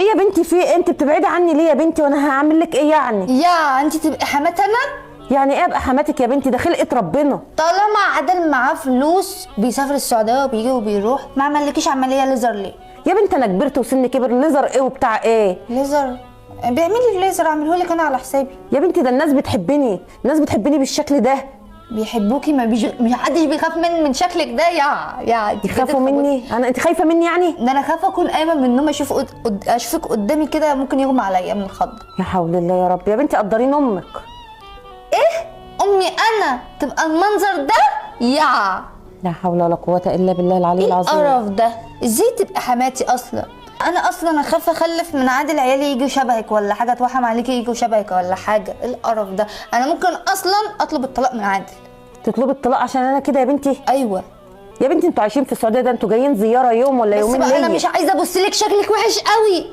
ايه يا بنتي في إيه؟ انت بتبعدي عني ليه يا بنتي؟ وانا هعمل لك ايه يعني؟ يا انت تبقي حماتي انا؟ يعني ايه ابقى حماتك يا بنتي؟ ده خلقه ربنا. طالما عادل معاه فلوس بيسافر السعودية وبيجي وبيروح، ما عملكيش عملية ليزر ليه؟ يا بنت انا كبرت وسني كبر، ليزر ايه وبتاع ايه؟ ليزر، بيعملي الليزر، اعمله لك انا على حسابي. يا بنتي ده الناس بتحبني، الناس بتحبني بالشكل ده. بيحبوكي؟ ما بيج... مش حدش بيخاف من شكلك ده. يا انت يخافوا بتخوفي. مني انا؟ انت خايفة مني يعني؟ ده انا خايفة اكون قايمة من النوم اشوف اشوفك قدامي كده ممكن يغمى عليا من الخض. يا حول الله يا رب. يا بنتي قدرين امك. امي انا تبقى المنظر ده؟ يا لا حول ولا قوة الا بالله العلي ايه العظيم. القرف ده؟ ازاي تبقى حماتي اصلا؟ انا اصلا اخاف اخلف من عادل عيالي يجوا شبهك ولا حاجه، اتوحم عليكي يجوا شبهك ولا حاجه. ايه القرف ده؟ انا ممكن اصلا اطلب الطلاق من عادل. تطلبي الطلاق عشان انا كده يا بنتي؟ ايوه. يا بنتي انتوا عايشين في السعودية، ده انتوا جايين زيارة يوم ولا بس يومين بقى انا ليا. مش عايزه ابص لك، شكلك وحش قوي.